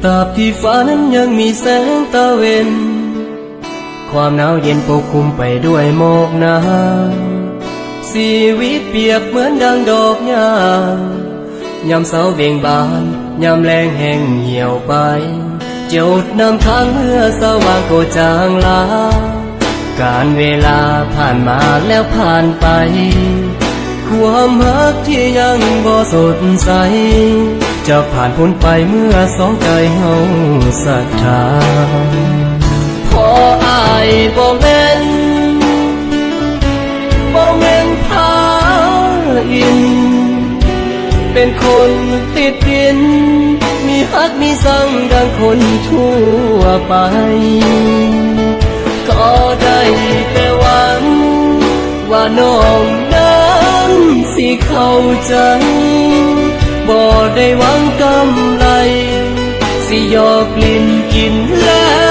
ຕາບທີ່ຟ້ານັ້ນຍັງມີແສງຕາເວັນ ຄວາມໜາວເຢັນປົກຄຸມໄປດ້ວຍໝອກໜາ. ຊີວິດປຽບເໝືອນດັ່ງດອກຫຍ້າ ຍາມເຊົ້າເບັ່ງບານ ຍາມແລງແຫ້ງຫ່ຽວໄປ. ຈົດນຳທາງເມື່ອສະຫວ່າງກໍຈາງລາ ການເວລາຜ່ານມາແລ້ວຜ່ານໄປ ຄວາມຮັກທີ່ຍັງບໍ່ສົດໃສ ຈະຜ່ານພົ້ນໄປເມື່ອສອງໃຈເຮົາສັດທາ. ເພາະອ້າຍບໍ່ແມ່ນ ບໍ່ແມ່ນພະອິນ ເປັນຄົນຕິດດິນ ມີຮັກມີຊັງດັ່ງຄົນທົ່ວໄປ ກໍໄດ້ແຕ່ຫວັງວ່ານ້ອງນັ້ນຊິເຂົ້າໃຈ ບໍ່ໄດ້ຫວັງກຳໄລ ຊິຢອກຫຼິ້ນກິນແລງ